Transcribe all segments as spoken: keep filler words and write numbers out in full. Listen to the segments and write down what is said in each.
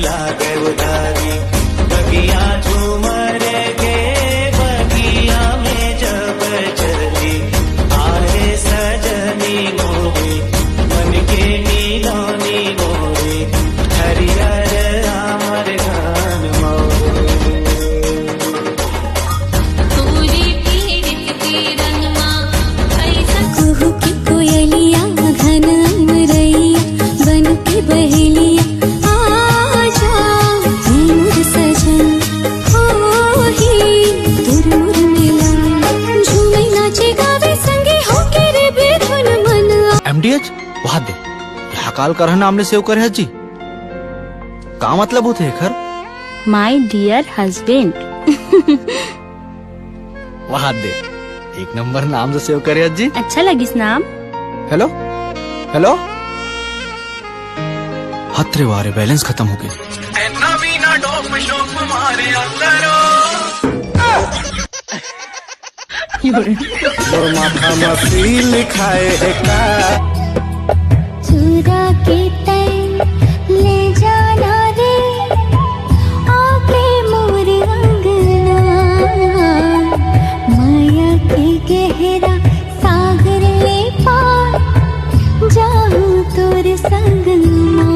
लागे उदारी, बगिया झूमर के बगिया में जब चली, आए सजनी मोरी, मन के नीलोनी मोरी, हरियर आमर घन मोरी। पूरी पीरित के रंगमा कैसा कुहू की कोयलिया, घन अमरैया बन के बहेलिया, आजा हे मोर सजन, हो ही तोर मोर मिलन। झूमे नाचे गावे संगे होके रे बेधुन मन। एमडीएच, वहां दे। ये हकाल करह नाम ले सेव करे हस जी। का मतलब होथे एखर? My dear husband। वहां दे। एक नंबर नाम से सेव करे हस जी। अच्छा लगिस नाम। Hello, hello. हत रे वाह रे, बैलेंस खतम हो गे। मोर माथा म सील खाए हे का? चुरा के तैं ले जाना रे, आके मोर अंगना। मया के गहरा सागर ले पार, जाहूं तोर संग मा।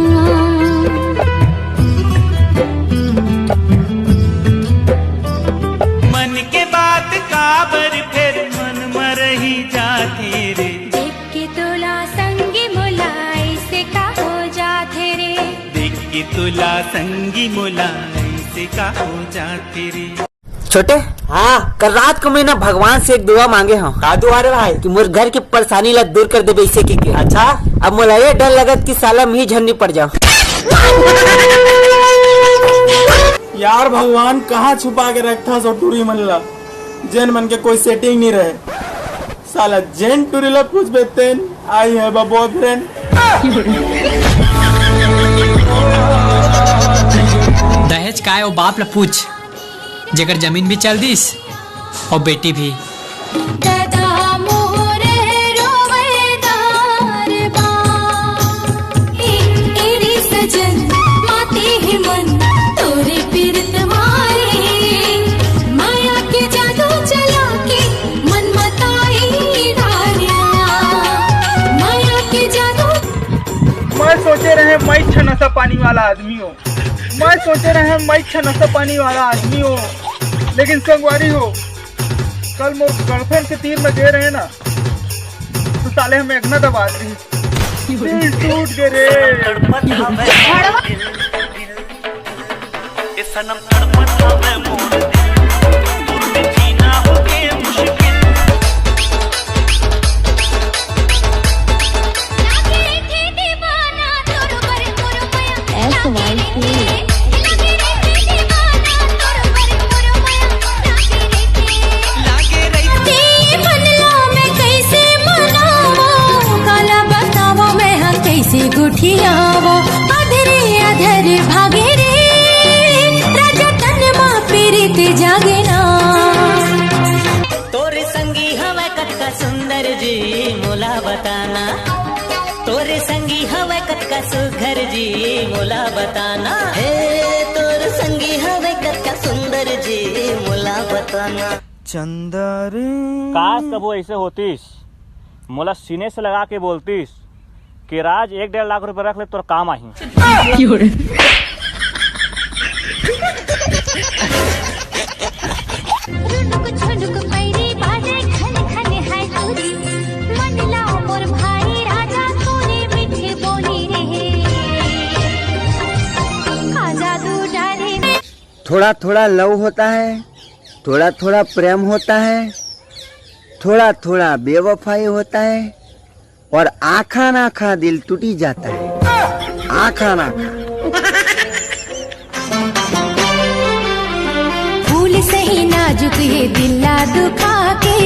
मन के बात काबर फेर मन म रही जाथे रे। देख के तोला संगी मोला ऐसे का हो जाथे रे। देख के तोला संगी मोला ऐसे का हो जाथे रे। छोटे, हाँ। कल रात को मैं ना भगवान से एक दुआ मांगे हंव। का दुआ रे भाई? कि मोर घर के परेशानी ला दूर कर देबे, इसे के, के। अच्छा। अब मोला ये डर लगत कि साला मी झन नहीं पड़ जाऊं। यार भगवान, कहाँ छुपा के रखथस ओ टूरी मन ला, जेन मन के कोई सेटिंग नहीं रहे। साला जेन टूरी ला पूछबे तेन आई है बॉयफ्रेंड। दहेज काय ओ बाप ला पूछ, जेकर जमीन भी चल दिस, अउ बेटी भी। ददा मोर रोवेदार बा, ए, ए रे सजन, माते हे मन तोरे पीरत मारे। माया के जादू चला के मन मताई डारिया, माया के जादू। मैं सोचे रहे मैं अच्छा नशा पानी वाला आदमी हूँ, मैं सोचे रहे मैं अच्छा नशा पानी वाला आदमी हूँ, लेकिन संगवारी हो, कल मोर गर्लफ्रेंड के तीर में गए रहे ना, तो साले हम एक ना दबा दी। दिल टूट गए रे। ए सनम तड़पत हवे मोर दिल, दूर में जीना होगे मुश्किल। लागे रहिते। ते मन ला मैं कैसे मनावो, काला बतावो मैं हा कैसे गुठियावो। अधरे अधर भागे रे, राजा तन मा पीरित जागे ना। तोर संगी हवय कतका सुंदर जी, मोला बताना। तोर संगी हवय कतका सुघर जी, मोला बताना। हे, तोर संगी हवय कतका सुंदर जी, मोला बताना। चंदा रे। काश कभू ऐसे होतीस, मोला सीने से लगा के बोलतीस कि राज, एक डेढ़ लाख रुपए रख ले, तोर काम आही। रुनुक झुनुक पैरी बाजे खन खन है चूड़ी। मन लाओ मोर भाई राजा तोरे मीठे बोली रे। आ जादू डारे। थोड़ा थोड़ा लव होता है, थोड़ा थोड़ा प्रेम होता है, थोड़ा थोड़ा बेवफाई होता है, और आखा ना खा दिल टूटी जाता है। आखा ना खा। फूल सही नाजुक ये दिल ला दुखा के,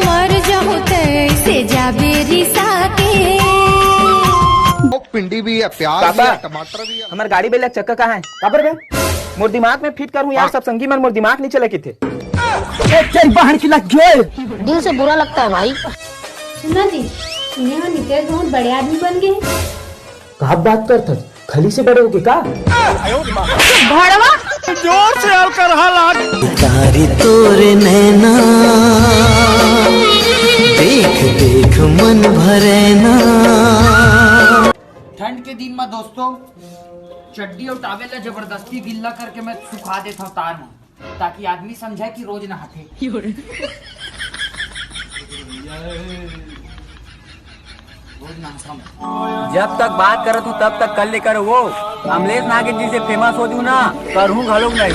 मर जाऊं तैसे जाबे रिसा के। वो भिंडी भी है, प्याज भी है, टमाटर भी है। हमर गाड़ी बेला चक्का कहाँ है? काबर बे? मोर दिमाग में फिट कर हूँ यार, सब संगी मन मोर दिमाग नहीं चले किथे। ए, तेरी बहन की लग गई। दिल से बुरा लगता है भाई। सुना जी, सुने हो नितेश बहुत बड़े आदमी बन गए हैं। का बात करथस? खली से बड़े होगे का? भड़वा। जोर से अउ करहा लाग। तारी तोरे नैना, देख देख मन भरैना। ठंड के दिन में दोस्तों, चड्डी और टॉवेल ला जबरदस्ती गिल्ला करके मैं सुखा देता हूँ तार में, ताकि आदमी समझे कि रोज नहाथे। रोज नहाता हूँ। जब तक बात करत हूँ तब तक कर ले कर वो। अमलेश नागेश जी से फेमस हो जू ना, करहूँ घलोक नहीं।